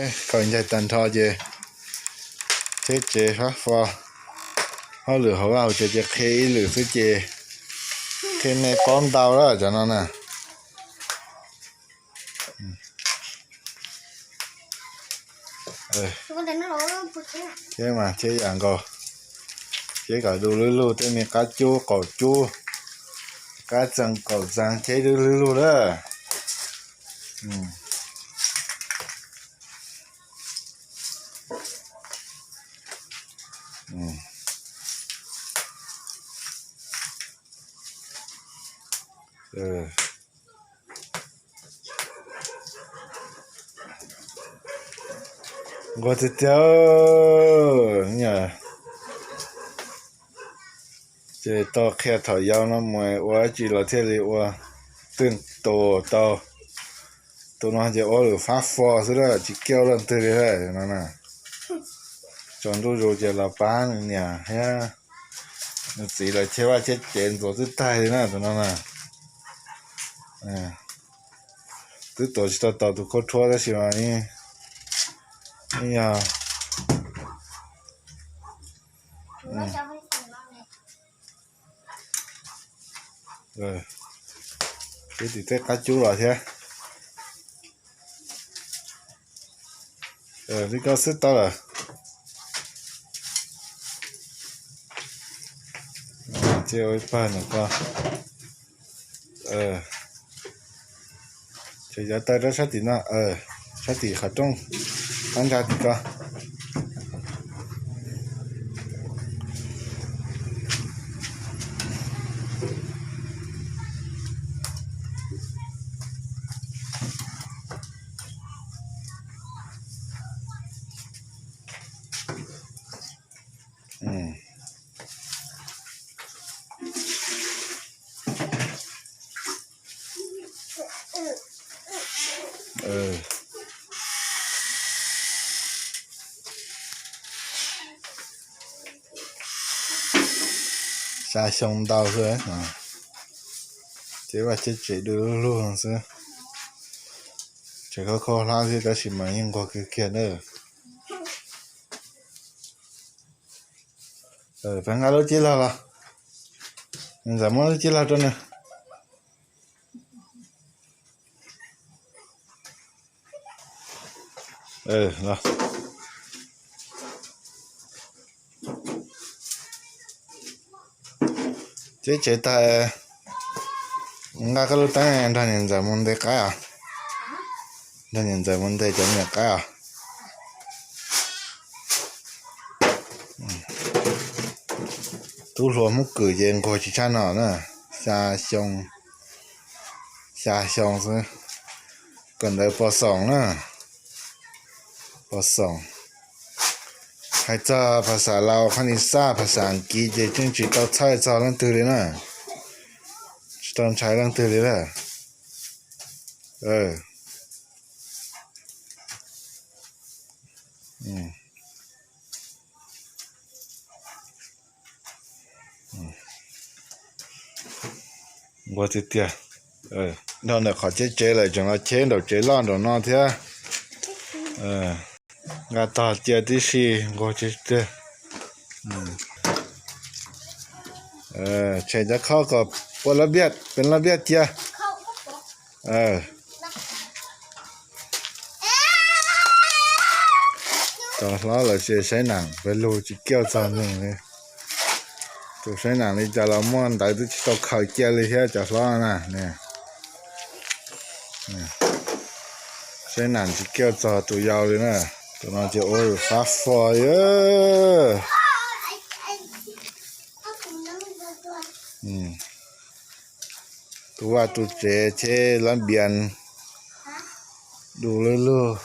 Khaws ncaig tag nrho ces cheb tsev fab fo, hauj lwm hauv vaj hauv tsev ces qhia ib lwm xwb ces qhia nej paub ntau lawm cov no na. Cheb mas cheb yam nkaus, cheb kom du lug lug, tej me qab cub qaum cub, qab txee qaum txee cheb du lug lug lawm. Nquag tiag tiag. Ces tau qhia thaum yau no mus ua dab tsi los thiaj li ua twj tus tau. Tus no ces ua lwm fab fo xwb lawm, tsis kiaj leej twg li lawm no na. Tsaus ntuj zus ces los pab nws niam thiab nws txiv lawv cheb vaj cheb tsev ntxuav twb tag li na tus no na. Twb tuav tsis tau tau tus khaub rhuab tab sis mas yeej yog twb tim tej qab cub los thiab. Li koj xwb tau lawm. Cia ua ib pawg no koj. Ces yav taw rau sab tim no, sab tim qhov rooj, qab ntsa tim ko. Xya xyoo ntau xwb, ces vaj cheb tsev du lug lug xwb. Tseem khaub khaub hlab xwb tab sis mas yeej nquag kiag kiag na. Peb nqa lub cib log los, ntxawm muab lub cib log rau nws. Cheb tsev tag, nqa koj lub teeb nrog niam ntxawm mus nte qaib os. Nrog niam ntxawm mus nte cov me nyuam qaib os. Tub hluas Hmoob Kwm ces nquag tsis tshaj no na, xya xyoo, xya xyoo xwb. Kawm ntawv pos xoom na, pos xoom. Hais txog phas xas Laus, Pha Ni Xaj, phas xas Askiv ces tseem tsis tau txhawj txog leej twg li na, tsis tau ntshai leej twg li lawm. Nquag tiag tiag. Dhau ntawm qhov cheb tsev lawm tseem los cheb nraum tsev loj nraum no thiab. Nqa tog cia tib si, nquag tiag tiag. Tshem cov khau kom ua lab npiaj, pes lab npiaj cia. Cov hlob lawv tsis saib nam, peb lug tsis kiaj txog neeg li. Tus saib nam li cas los muaj ntawv twb tsis tau khaws cia li thiab cov hlob na. Saib nam tsis kiaj txog tus yau li na. Tus no ces ua fab fo. Tu vaj tu tsev cheb lab npias du lug lug.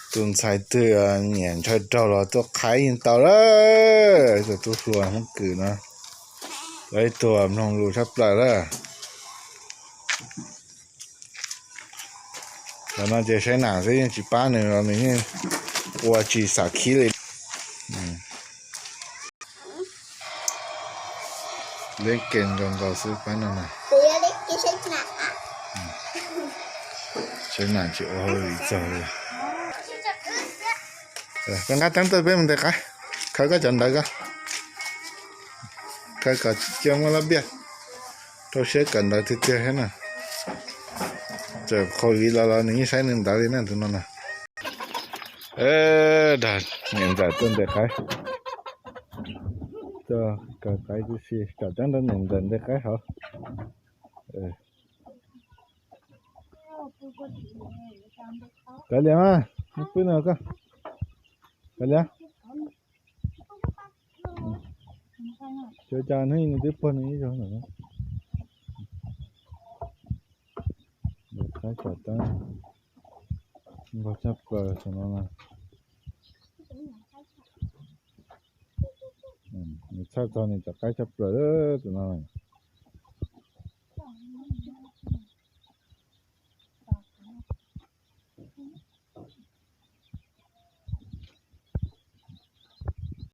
Tus ntxhais twg nyiam ntshaw raug los tuaj qhaib yeej tau lawm. Tus tub hluas Hmoob Kws no, ib tug mloog lus tshaj plaws lawm. Cov no ces saib nam xwb yeej tsis pab nws los nws yeej ua tsis xam khib li. Leb ke nkaus nkaus xwb pab no na. Saib nam tsis ua hauj lwm txog li. Koj nqa teeb tuaj peb mus ntes qaib, khaws koj cov ntawv ko, khaws kom cia muaj lab npiaj, rau siab kawm ntawv tiag tiag thiab na. Txawm qhua viv los los nws yeej saib nws ntawv li na tus no na. Dag niam ntxawm tuaj ntes qaib, tuaj kaw qaib tib si, kom teeb rau niam ntxawm ntes qaib hauv. Kaw liam mas, pw no koj. Kaw liam. Xyov cas hnub nws twb puag nws ib zaug ntawm no. Qaib tsom teeb npog tshaj plaws tus no na. Nws txhawj txog nws cov qaib tshaj plaws tus no.